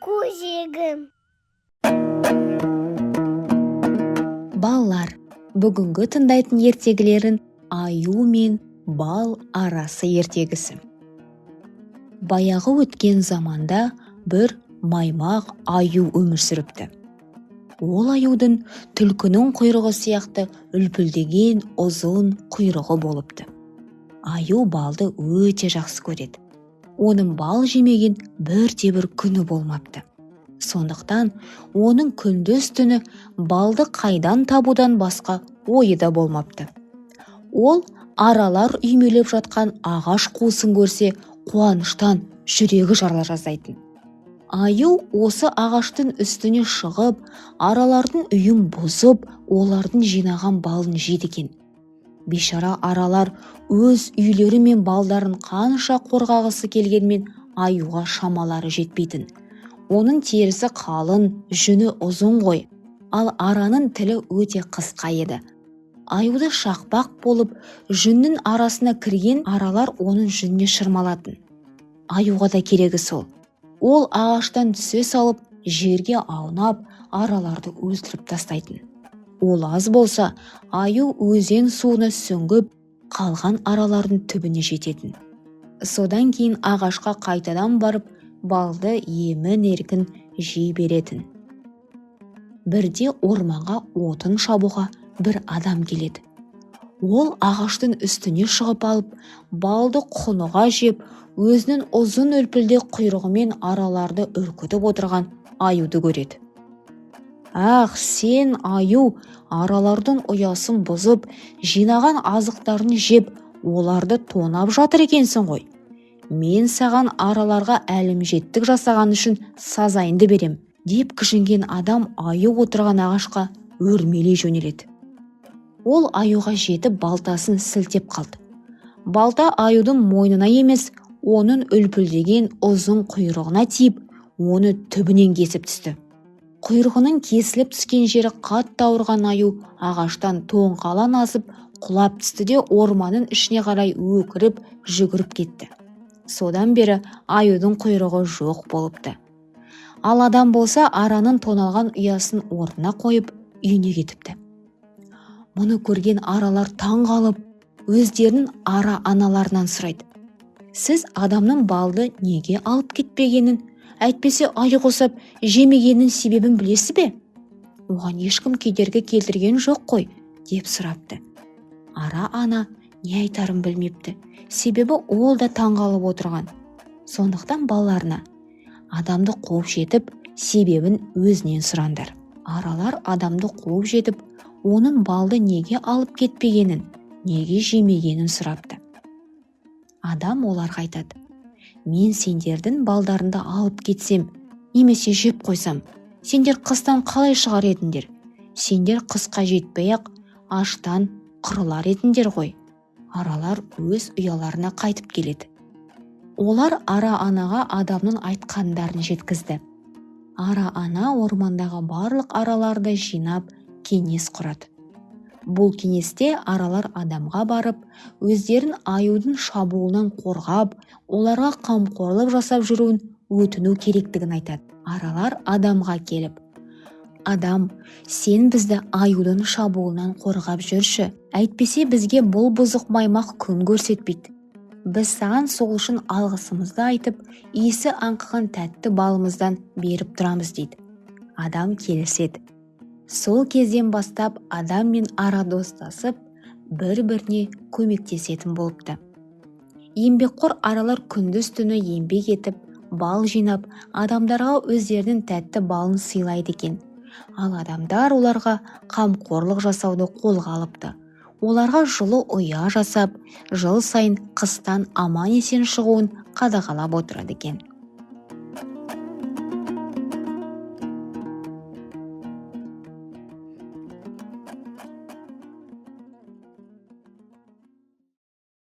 Көжегім. Балалар, бүгінгі тыңдайтын ертегілерін «Аю мен бал арасы» ертегісі. Баяғы өткен заманда бір маймақ аю өмір сүріпті. Ол аюдың түлкінің құйрығы сияқты үлпілдеген ұзын құйрығы болыпты. Аю балды өте жақсы көреді. Оның бал жемеген бірде бір күні болмапты. Сондықтан оның күндіз түні балды қайдан табудан басқа ойы да болмапты. Ол аралар үймелеп жатқан ағаш қуысын көрсе, қуаныштан жүрегі жарыла жаздайтын. Аю осы ағаштың үстіне шығып, аралардың үйін бұзып, олардың жинаған балын жейді екен. Бейшара аралар өз үйлері мен балдарын қанша қорғағысы келгенмен, аюға шамалары жетпейтін. Оның терісі қалың, жүні ұзын ғой, ал араның тілі өте қысқа еді. Аюды шақпақ болып, жүннің арасына кірген аралар оның жүніне шырмалатын. Аюға да керегі сол. Ол ағаштан түсе салып, жерге аунап, араларды өлтіріп тастайтын. Ол аз болса, аю өзен суына сүңгіп, қалған аралардың түбіне жететін. Содан кейін ағашқа қайтадан барып, балды емін еркін жей беретін. Бірде орманға отын шабуға бір адам келеді. Ол ағаштың үстіне шығып алып, балды құныға жеп, өзінің ұзын үлпілдек құйрығымен араларды үркітіп отырған аюды көреді. «Ах, сен, аю, аралардың ұясын бұзып, жинаған азықтарын жеп, оларды тонап жатыр екенсің ғой. Мен саған араларға әлімжеттік жасаған үшін сазайыңды берем», – деп кіжінген адам аю отырған ағашқа өрмелей жөнеледі. Ол аюға жетіп, балтасын сілтеп қалды. Балта аюдың мойнына емес, оның үлпілдеген ұзын құйрығына тиіп, оны түбінен кесіп түсті. Құйрығының кесіліп түскен жері қатты ауырған аю ағаштан тоңқалаң асып құлап түсті де, орманның ішіне қарай өкіріп жүгіріп кетті. Содан бері аюдың құйрығы жоқ болыпты. Ал адам болса, араның тоналған ұясын орнына қойып, үйіне кетіпті. Мұны көрген аралар таң қалып, өздерінің ара аналарынан сұрайды: «Сіз адамның балды неге алып кетпегенін, әйтпесе аю құсап жемегенінің себебін білесіз бе? Оған ешкім кедергі келтірген жоқ қой», – деп сұрапты. Ара ана не айтарын білмепті, себебі ол да таңғалып отырған. Сондықтан балаларына: «Адамды қуып жетіп, себебін өзінен сұраңдар». Аралар адамды қуып жетіп, оның балды неге алып кетпегенін, неге жемегенін сұрапты. Адам оларға айтады: «Мен сендердің балдарыңды алып кетсем немесе жеп қойсам, сендер қыстан қалай шығар едіңдер? Сендер қысқа жетпей-ақ аштан қырылар едіңдер ғой». Аралар өз ұяларына қайтып келеді. Олар ара анаға адамның айтқандарын жеткізді. Ара ана ормандағы барлық араларды жинап, кеңес құрады. Бұл кеңесте аралар адамға барып, өздерін аюдың шабуылынан қорғап, оларға қамқорлық жасап жүруін өтіну керектігін айтады. Аралар адамға келіп: «Адам, сен бізді аюдың шабуылынан қорғап жүрші, әйтпесе бізге бұл бұзық маймақ күн көрсетпейді. Біз саған сол үшін алғысымызды айтып, иісі аңқыған тәтті балымыздан беріп тұрамыз», – дейді. Адам келіседі. Сол кезден бастап адам мен ара достасып, бір-біріне көмектесетін болыпты. Еңбекқор аралар күндіз түні еңбек етіп, бал жинап, адамдарға өздерінің тәтті балын сыйлайды екен. Ал адамдар оларға қамқорлық жасауды қолға алыпты. Оларға жылы ұя жасап, жыл сайын қыстан аман есен шығуын қадағалап отырады екен.